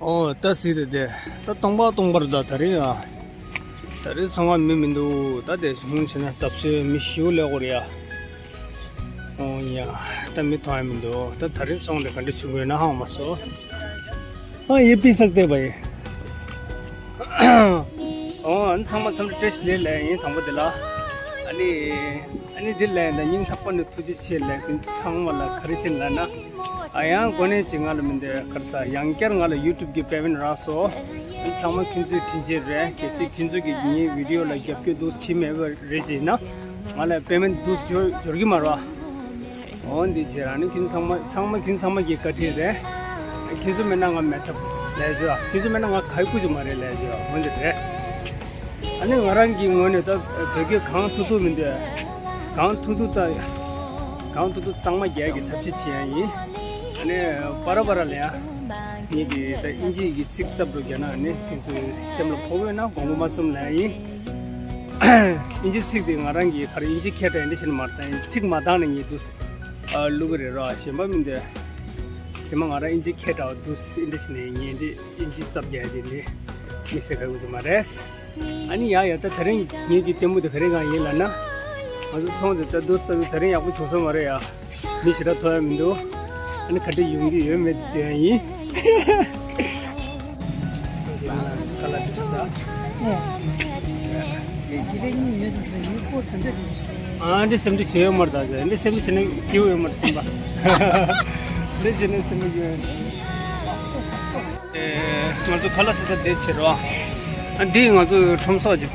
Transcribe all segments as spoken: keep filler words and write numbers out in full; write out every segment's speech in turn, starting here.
ཨོ་ད་སྲིད་དེ་དེ། ད་སྟོང་པ་སྟོང་པར་ད་ད་རིང་ཨ། ད་རིང་ཚང་མ་མི་མི་འདུག་ད་དེ་སྔོན་བྱས་ན་སྟབས་གསོད་མི་ཞིའུ་ལས་སྐོར་ཡ། ཨོ་ཡ། ད་མི་མཐོང་ཡ་མི་འདུག་ད་ད་རིང་སོང་དེ་ག་འདྲ་བྱུང་དགོས་ན་ཧང་མ་སོ། ཨ་ཡེ་པི་སག་དེ་བ་ཡེ། ཨོ་ཨ་ནི་ཚང་མ་ཚང་མ་བཀྲ་ཤིས་བདེ་ལེགས་ཡིན་དང་པོ་དེ་ལ། ཨ་ནི། ཨ་ནི་འདི་ལས་ད་སྙིང་ཐག་པ་ནས་ཐུགས་རྗེ་ཆེ་ལས་ཀུན་ཚང་མ་ལ་ག་རེ་ཕྱིན་ལ་ན། ཨ་ཡང་གོ་གནས་ཅིག་ང་ལ་མི་འདོད་གར་ས་ཡང་བསྐྱར་ང་ལ་ཡུ་ཊུབ་གི་པེ་མེན་ཊི་རག་སོ། ཨ་ནི་ཚང་མ་ཁྱོད་ཚོའི་དྲིན་ཆེན་རེད། གལ་སྲིད་ཁྱོད་ཚོ་གིས་ངའི་བི་ཌི་ཡོ་ལ་རྒྱབ་སྐྱོར་འདུག་བྱེད་མེད་པ་རེད་ཅེ་ན། ང་ལ་པེ་མེན་ཊི་འདུག་འབྱོར་འབྱོར་གི་མ་རེད་བ། འོ་འདི་བྱས་རང་ནི་ཁྱོད་ཚང་མ་ཚང་མ་ཁྱོད་ཚང་མ་གི་བཀའ་དྲིན་རེད། ཁྱོད་ཚོ་མེད་ན་ང་མེད་ཐབས་ལས་བཟོ་ཡ། ཁྱོད་ཚོ་མེད་ན་ང་ག་ཡི་ཁུ་ཅིག་མ་རེད་ལས་བཟོ་ཡ། འོ་འདི་རེད། ཨ་ནི་ང་རང་གི་ངོས་ནས་ད་བོད་སྐད་གང་ཐུབ་ཐུབ་མི་འདུག་གང་ཐུབ་ཐུབ་ད་གང་ཐུབ་ཐུབ་གཙང་མ་རྒྱག་གི་ཐབས་ཤེས་བྱེད་ཡ་ཡིན། ཨ་ནི་པ་ར་པ་ར་ལ་ཡ་ངེད་ཀྱི་ད་ཨིན་ཇིའི་གི་ཚིག་ཙབ་རུ་རྒྱག་ན་ཨ་ནི་ཁྱོད་ཚོའི་སེམས་ལ་ཕོག་ཡོད་ན་དགོངས་པ་མ་ཚོམ་ལ་ཡ་ཡིན། ཨིན་ཇི་ཚིག་དེ་ང་རང་གི་ག་རེ་ཨིན་ཇི་ཁྱད་དྲ་ཨིན་ཇི་བྱས་ནས་མ་རེད་ད་ཚིག་མ་བཏང་ནས་ངེད་དུ། ཨ་བླུག་གི་རེད་རོ། གཞན་པ་མི་འདུག་གཞན་པ་ང་རང་ཨིན་ཇི་ཁྱད་དྲ་བ་འདུག་ཨིན་ཇི་བྱས་ནས་ངས་འདི་ཨིན་ཇི་ཙབ་རྒྱག་དེ་ནི་མི་ཟེར་ག་གུ་ཙམ་མ་རེད། ཨ་ནི་ཡ་ཡ་ད་དེ་རིང་ངེད་ཀྱི་ལྟད་མོ་དེ་ག་རེ་གང་ཡིན་ལབ་ན། ང་ཚོ་ཚོང་དེ་ད་འདུག་ད་དེ་རིང་ཡག་པོ་བྱུང་ས་མ་རེད་ཡ། མི་ཞེ་དྲག་ཐོན་ཡ་མི་འདུག་ཨ་ནི་ག་འདྲ་ཡོང་གི་ཡོད་མེད་དེ་ཡང་ཡིན། ཁ་ལག་འདི་ཟ། ཨ་འདི་སེམས་སྡུག་བྱེད་ཡོད་མ་རེད་ད་ཟེར། འདི་སེམས་སྡུག་བྱེད་ན་སྐྱིད་ཡོད་མ་རེད་སེམས་པ། འདི་བྱེད་ན་སེམས་སྡུག་ཡོད། ཨེ། ང་ཚོ་ཁ་ལག་ཟ་ས་འདི་བྱེད་རོགས། ཨ་འདི་ང་ཚོ་ཁྲོམ་ས་ཅིག་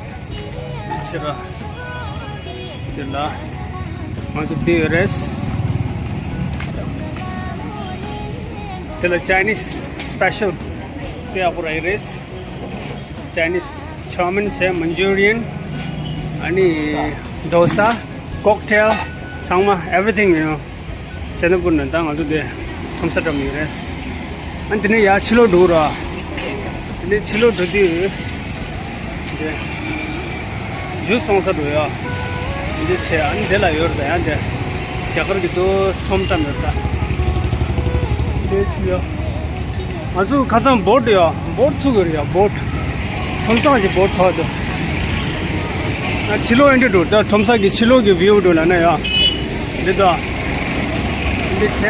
ཕྱིར་ར། དེ་ལ་ང་ཚོ་དེ་ཡོད་རེད། དེ་ལ་ཅའི་ནིས་སི་པེ་ཤལ་དེ་ཡག་པོ་ར་ཡོད་རེད། ཅའི་ནིས་ཆའོ་མིན་བྱས། མན་ཇུ་རི་ཡན། ཨ་ནི་ཌོ་ས། ཀོག་ཊེལ། ཚང་མ་ཨེ་བྷི་རི་ཐིང་ཡོད། ཅན་ནི་པུར་ནས་ད་ང་ཚོ་དེ་ཁྲོམ་ས་འགྲམ་ཡོད་རེད། ཨ་ནི་དེ་ནས་ཡར་ཕྱི་ལོགས་འགྲོ་ར། དེ་ནས་ཕྱི་ལོགས་འགྲོ་དུས་དེ་ཇུས་བཙོང་ས་འགྲོ་ཡ། དེ་འདྲ་བྱས། ཨ་ནི་དེ་ལ་ཡོད་རེད་ད། ཡང་དེ་རྒྱ་གར་གྱི་དོ་ཁྲོམ་འགྲམ་ཡོད་ད། དེ་ཕྱི་ལོགས། ང་ཚོ་ཁ་སང་བོཊ་ཡོད། བོཊ་ཚུགས་ཡོད་རེད་ཡ། བོཊ། ཁྲོམ་ས་གི་བོཊ་ཐོག་ཏུ། ཨ་ཕྱི་ལོགས་ཨེ་འདྲ་འགྲོ། ད་ཁྲོམ་ས་གི་ཕྱི་ལོགས་ཀྱི་བིའུ་འགྲོ་ལབ་ན་ཡ། འདི་ད། འདི་བྱས།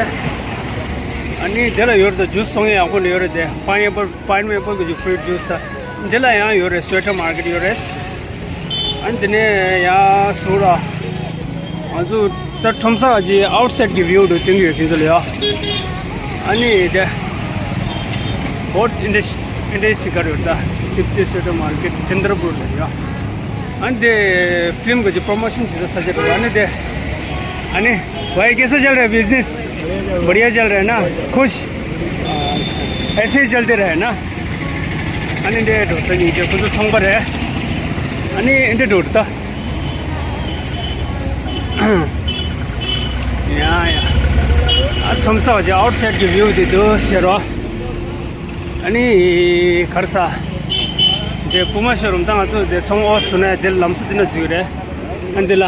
ཨ་ནི་དེ་ལ་ཡོད་རེད་ད། ཇུས་བཙོང་ཡ་ཡག་པོ་ནི་ཡོད་རེད་དེ། པའིན་ཨེ་པལ། པའིན་ཨེ་པལ་གི་ཇུ་ཕུ་རུ་ཊི་ཇུས་ད། འདི་ལ་ཡང་ཡོད་རེད། སུ་ཝེ་ཊར་མར་ཀེཊ་ཡོད་རེད། ཨ་ནི་དེ་ནས་ཡར་ཟུར་ར། ང་ཚོ་ད་ཁྲོམ་ས་ཀྱི་ཨའུཊ་སའིཌ་གི་བིའུ་འགྲོ་སྟོན་གྱི་ཡོད་དེ་ཚོ་ལ་ཡ། ཨ་ནི་དེ། བོཊ་ཨེ་འདྲ་ཞིག་ཨེ་འདྲ་ཞིག་ག་རེ་ཡོད་ད། ཏིབ་ཏི་སུ་ཝེ་ཊར་མར་ཀེཊ་ཅན་དྲ་པུར་ལ་ཡ། ཨ་ནི་དེ་ཕི་ལིམ་གི་ཅིག་པྲོ་མོ་ཤན་བྱེད་ས་ས་ཆ་རེད། ཨ་ནི་དེ། ཨ་ནི། भाई कैसा चल रहा है बिजनेस? बढ़िया चल रहा है ना? खुश? ऐसे ही चलते रहे ना? ཨ་ནི་འདྲ་འགྲོ་ད་ཉིན་རྒྱབ་ཁོ་ཚོ་ཚོང་པ་རེད། ཨ་ནི་འདྲ་འགྲོ་ད། ཡ་ཡ། ཨ་ཁྲོམ་ས་བ་ཅིག་ཨའུཊ་སའིཌ་གི་བིའུ་དེ་འདུག་ཟེར་རོ། ཨ་ནི་གར་ས། དེ་པུ་མ་ཤོ་རུམ་ད་ང་ཚོ་དེ་ཚོང་ཨོ་སུ་ན་དེ་ལམ་སུ་དེ་ན་འཛུལ་རེད། ཨ་འདི་ལ།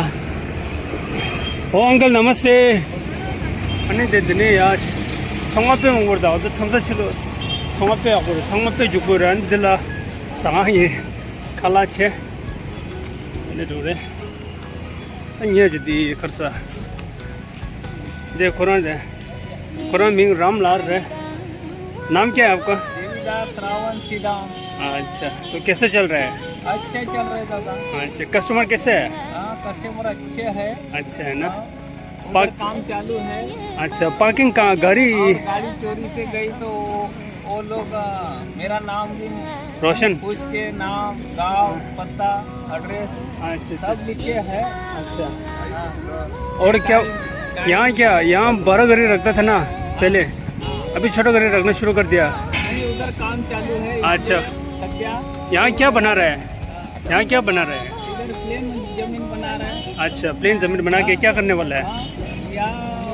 ཨོ་ཨང་ཀལ་ན་མ་སྟེ། ཨ་ནི་དེ་དེ་ནས་ཡ། ཚོང་ང་དཔེ་མང་པོ་རེད་ད། ཨོ་ད་ཁྲོམ་ས་ཕྱི་ལོགས་ཚོང་ང་དཔེ་ཡག་པོ་རེད། ཚང་མ་དཔེ་རྒྱུག་པོ་རེད། ཨ་ནི་འདི་ལ་ཟ་ཁང་ཡིན། ཁ་ལག་བྱས། ཨ་ནི་འགྲོ་རེད། ད་ཉལ་གྱི་དེ་གར་ས། འདི་ཁོ་རང་རེད། ཁོ་རང་མིང་རམ་ལགས་རེད། नाम क्या है आपका? देवीदास रावण सीधा। अच्छा, तो कैसे चल रहा है? अच्छा चल रहा है दादा। अच्छा, कस्टमर कैसे है? हाँ, कस्टमर अच्छे हैं। अच्छा है ना? हाँ, उधर पाक- काम चालू है। अच्छा, पार्किंग कहाँ? गाड़ी? और गाड़ी चोरी से गई तो वो लोग, आ, मेरा नाम भी रोशन? पूछ के नाम, गांव, पता, एड्रेस अच्छा, अच्छा। सब लिखे हैं। अच्छा। हाँ। और क्या, यहाँ क्या, यहाँ बड़ा गाड़ी रखता था ना पहले, अभी छोटा गाड़ी रखना शुरू कर दिया? नहीं, उधर काम चालू है, इसलिए अच्छा। सद्या यहाँ क्या बना रहा है? यहाँ क्या बना रहे हैं? इधर प्लेन जमीन बना रहा है। अच्छा, प्लेन जमीन बना के क्या करने वाला है? हाँ, या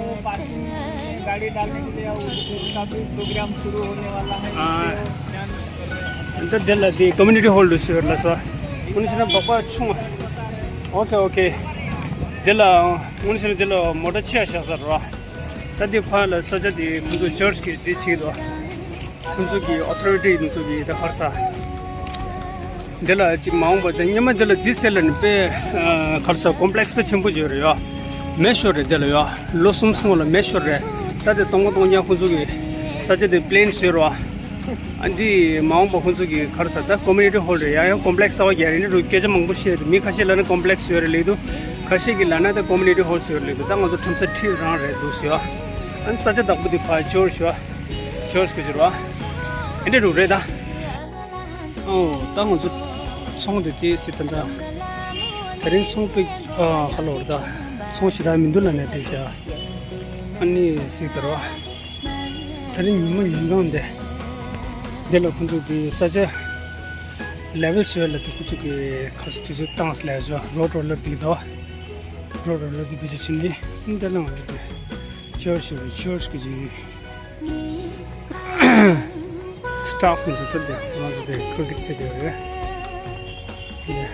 वो पार्किंग में गाड़ी डालने के लिए, उस-, उसका भी प्रोग्राम शुरू होने वाला है। हाँ। इसलिए वो प्लान कर रहे हैं। ད་འདི་ལ་དེ་ཀོ་མུ་ནི་ཊི་ཧོལ་དུ་ཟེར་ལ་ས། ཁོ་ནི་ཕྱི་ན་སྦག་སྦག་ཆུང་བ། ཨོ་ཁེ་ཨོ་ཁེ། འདི་ལ་ཁོ་ནི་ཕྱི་ན་འདི་ལ་མོ་ཊ་ཆེ་བ་བཞག་ས་རེད་བ། ད་འདི་ཕར་ལ་ས་ཆ་དེ་ཁོ་ཚོ་ཅར་ཆི་གི་དེ་བྱེད་ཀྱི་འདུག་ཁོང་ཚོ་གི་ཨོ་ཐོ་རི་ཊི་ཁོང་ཚོ་གི་ད་ག་རེ་ཟེར། འདི་ལ་ཅིག་མ་འོངས་པ་དེ་སྔོན་མ་འདི་ལ་རྫི་སེལ་ལ་ནི་དཔེ་ཨ་ག་རེ་ཟེར་ཀོམ་པི་ལེགས་དཔེ་ཆེན་པོ་ཡོད་རེད་ཡ། མེ་ཤོར་རེད་འདི་ལ་ཡ། ལོ་གསུམ་སྔོན་ལ་མེ་ཤོར་རེད། ད་དེ་སྟོང་པ་སྟོང་རྐྱང་ཁོང་ཚོ་གི་ས་ཆ་དེ་པི་ལེན་བཟོས་རེད་བ། ཨ་འདི་མ་འོངས་པ་ཁོང་ཚོ་གི་ག་རེ་ཟེར་ད་ཀོ་མུ་ནི་ཊི་ཧོལ་རེད་ཡ། ཡང་ཀོམ་པི་ལེགས་གསར་པ་རྒྱག་རེད་འདི་འདྲ་སྐད་ཆ་མང་པོ་བཤད་འདུག་མི་ཁ་ཤས་ལབ་ན་ཀོམ་པི་ལེགས་བཟོས་རེད་ལབ་འདུག་ཁ་ཤས་ཀྱིས་ལབ་ན་ད་ཀོ་མུ་ནི་ཊི་ཧོལ་བཟོས་རེད་ལབ་འདུག་ད་ང་ཚོ་ཁྲོམ་ས་ཁྲི་རང་རེད་འདུག་ཟེར་ཡ། ཨ་ནི་ས་ཆ་བདག་པོ་དེ་ཕ་ཇོར་ཇི་ཡ། ཇོར་ཇི་གི་ཟེར་བ། ཨེ་འདྲ་རུ་རེད་ད། ཨོ་ད་ང་ཚོ་ཚོང་དེ་དེ་སི་ད་ད། དེ་རིང་ཚོང་པའི་ཨ་ཁ་ལོ་རེད་ད། ཚོང་ཞེ་དྲག་མི་འདུག་ལབ་ནས་དེ་བྱ། ཨ་ནི་སི་ད་རོ། དེ་རིང་ཉིན་མོ་ཉིན་གང་དེ། འདི་ལ་ཁོང་ཚོ་དེ་ས་ཆ་ལེ་ཝལ་བྱེད་ལ་དེ་ཁོང་ཚོ་གི་ཁ་ཚོ་དུས་ཚོད་བཏང་སླེབས་བྱ་རོ་ཌ་རོ་ལར་དེ་དོ། རོ་ཌ་རོ་ལར་དེ་བེད་སྤྱོད་བྱེད་ནི་འདི་ལ་ང་ཚོ་དེ་ཇོར་ཇི་ཇོར་ཇི་གི་ཇི། སི་ཊཱཕ་དེ་ཚོ་ཚུར་དེ་ང་ཚོ་དེ་ཁུར་གི་ཚེ་དེ་རེད། དེ།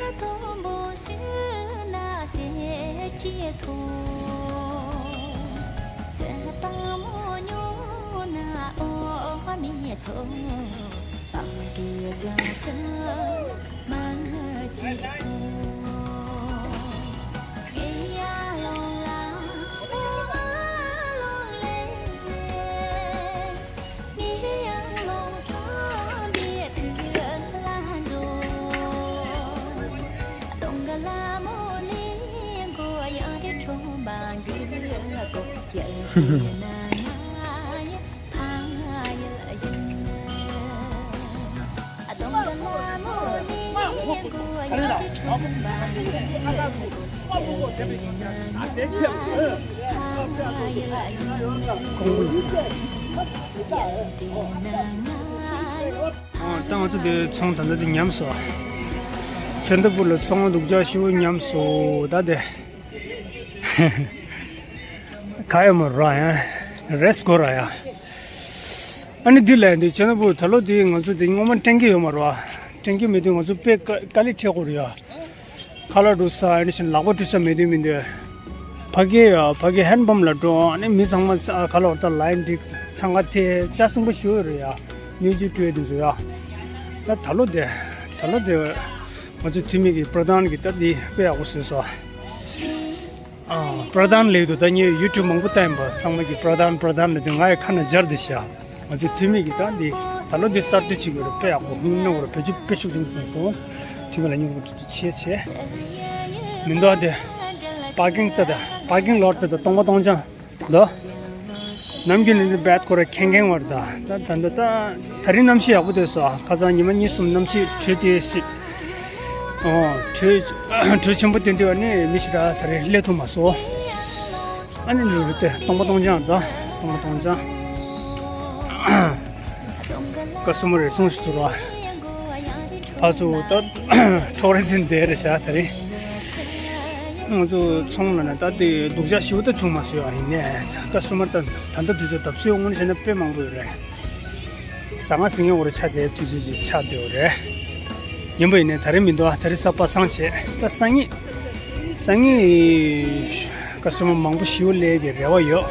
ཨ་ད་ང་ཚོ་དེ་ཚོང་ད་ལྟ་དེ་ཉམས་སོ། ཆོས་མདའ་སྦུག་ལ་ཚོང་སྡུག་ཅག་ཞེ་པོ་ཉམས་སོ་ད་དེ། ག་ཡོད་མ་ར་ཡ། རེས་གོ་ར་ཡ། ཨ་ནི་འདི་ལས་འདི་ཆོས་མདའ་སྦུག་ད་ལོ་འདི་ང་ཚོ་འདི་སྔོན་མ་སྟོན་གྱི་ཡོད་མ་རེད་བ། སྟོན་གྱི་མེད་དུས་ང་ཚོ་དཔེ་དཀའ་དཀའ་ལས་འཕྲད་དགོས་རེད་ཡ། ཁ་ལག་འགྲོ་ས་ཨ་ནི་བཞིན་ལག་པ་འགྲོ་ས་མེད་དུས་མི་འདུག་ཕ་གི་ཡ་ཕ་གི་ཧན་པམ་ལ་འགྲོ་ཨ་ནི་མི་ཚང་མ་ཁ་ལག་ད་ལའིན་འགྲིག་འཚང་ཁ་ཐེ་ཅག་སྲིང་པོ་ཞུ་རེད་ཡ། སྣོད་བཅུད་སྤྲོད་དུས་ཚོད་ཡ། ད་ད་ལོ་དེ་ད་ལོ་དེ་ང་ཚོ་འཐུས་མི་གི་པྲ་དྷན་གི་ད་འདི་དཔེ་ཡག་པོ་བཟོས་སོ། ཨ། པྲ་དྷན་ལེགས་འདུག་ད་ངས་ཡུ་ཊུབ་མང་པོ་བལྟས་ཡིན་པ་ཚང་མ་གི་པྲ་དྷན་པྲ་དྷན་ལེགས་འདུག་ང་ཡི་ཁ་ན་སྦྱར་དེ་ཤ། ང་ཚོའི་འཐུས་མི་གི་ད་འདི་ད་ལོ་འདི་གསར་གཏོད་བྱེད་དགོས་རེད་དཔེ་ཡག་པོ་སྙིང་ནོར་བ་བེད་སྤྱོད་དཔེ་ཤུགས་ཆེན་པོ་སོང་སོང་། འཐུས་མི་ལ་སྙིང་པོ་ཏུ་ཏུ་ཆེ་ཆེ། མི་འདུག་དེ། པར་ཀིང་ལྟ་ད་པར་ཀིང་ལོཊ་ལྟ་ད་སྟོང་པ་སྟོང་རྐྱང་། ལོ། ནམ་རྒྱུན་ནི་འདི་བེད་ཁོ་ར་ཁེང་ཁེང་བར་ད། ད་ད་ད་ད་ད་རིང་གནམ་གཤིས་ཡག་པོ་དེ་སོ་ཁ་སང་ཉི་མ་གཉིས་གསུམ་གནམ་གཤིས་དྲོད་དེ་སྲིད། ཨོ། དྲོད་དྲོད་ཆེན་པོ་དེ་འདི་བ་ནི་མི་ཞིག་ད་ད་རེས་སླེབས་ཐུབ་མ་སོང་། ཨ་ནི་ལུ་རུ་དེ་སྟོང་པ་སྟོང་རྐྱང་ད་སྟོང་པ་སྟོང་རྐྱང་། ཀ་སི་ཊོ་མར་རེ་ཟུང་ཞིག་ཚུར་བ། ཕར་ཚུར་ད་ཁྲོག་རེ་ཟིན་བསྡད་རེད་ཤག་ད་རེས། ང་ཚོ་ཚོང་ལ་ན་ད་དེ་སྡུག་ཅག་ཞེ་པོ་ད་བྱུང་མ་སོང་ཡ་ཡིན་ནས་ཀ་སི་ཊོ་མར་ད་ད་ལྟ་དུས་ཚོད་ད་བཟོས་དངོས་གནས་བྱས་ན་དཔེ་མང་པོ་ཡོད་རེད། ཟ་ང་ཟིང་ངེ་འོ་རེ་ཆ་དེ་དུས་ཚོད་ཅིག་ཆགས་བསྡད་ཡོད་རེད། ཡིན་པ་ཡིན་ནས་ད་རེས་མི་འདུག་ད་རེས་གཟའ་པ་སངས་བྱས་ད་སང་ཉིན། སང་ཉིན་ཀ་སི་ཊོ་མར་མང་པོ་ཞེ་པོ་སླེབས་ཀྱི་རེ་བ་ཡོད།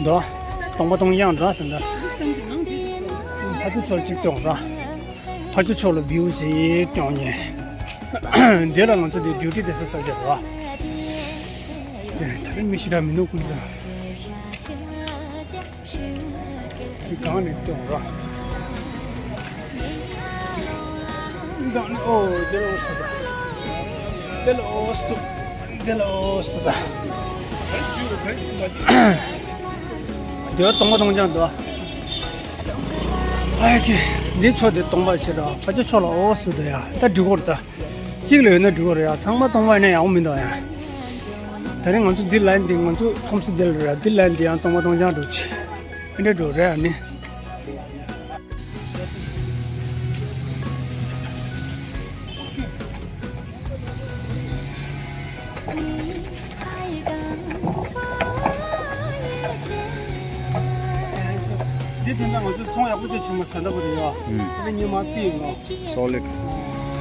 འདུག་སྟོང་པ་སྟོང་རྐྱང་འདུག་ད་ལྟ། ཕ་ཚོ་ཚོར་གཅིག་སྟོང་ར། ཕར་ཚུར་ཕྱོགས་ལ་བིའུ་ཞིག་སྟོན་ཉེ། འདི་ལ་ང་ཚོ་འདི་ཌིའུ་ཊི་དེ་སེ་སོགས་རྒྱབ་ར། དེ་ད་རིང་མི་ཞིག་ར་མི་འདུག་ཀུན་ཚོ། འདི་གང་ནས་སྟོན་ར། འདི་གང་ནས་ཨོ་འདི་ལ་ཨོ་སུ་ད། འདི་ལ་ཨོ་སུ་ད། འདི་ལ་ཨོ་སུ་ད། འདི་སྟོང་པ་སྟོང་རྐྱང་འདུག་ཨ་ཀེ། འདི་ཕྱོགས་དེ་སྟོང་པ་ཆེ་དྲགས་ཕ་ཆོས་ཕྱོགས་ལ་ཨོ་སུ་དེ་ཡ་ད་འགྲིག་གོ་རེད་ད། གཅིག་ལ་ཡོད་ན་འགྲིག་གོ་རེད་ཡ་ཚང་མ་སྟོང་པ་ཡིན་ན་ཡག་པོ་མི་འདུག་ཡ། ད་རིང་ང་ཚོ་འདི་ལན་འདི་ང་ཚོ་ཁྲོམ་ས་འདི་ལ་རེད་འདི་ལན་འདི་ཡང་སྟོང་པ་སྟོང་རྐྱང་འགྲོ་ཆེ། ཨེ་འདྲ་འགྲོ་རེད་ཨ་ནི། འདི་དེ་འདྲ་ང་ཚོ་ཚོང་ཡག་པོ་ཅིག་བྱུང་བ་ཟ་འདྲ་པོ་རེད་ཡ། ཨུམ། དེ་ཉི་མ་ཏི་ཡིན་ནོ། སོ་ལེགས།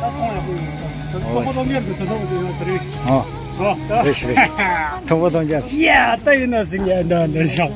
ད་ཚོང་ཡག་པོ་ཡོད་ས། ད་ཚོང་པ་སྟོང་ཉར་དུ་ད་འདྲ་པོ་དེ་ཡོད་ས་རེད། ཨོ། ཨོ། རེད་རེད། ཚོང་པ་སྟོང་ཉར། ཡ་ད་ཡིན་ན་ཟིན་ཡ་འདྲ་འདྲ་ཤག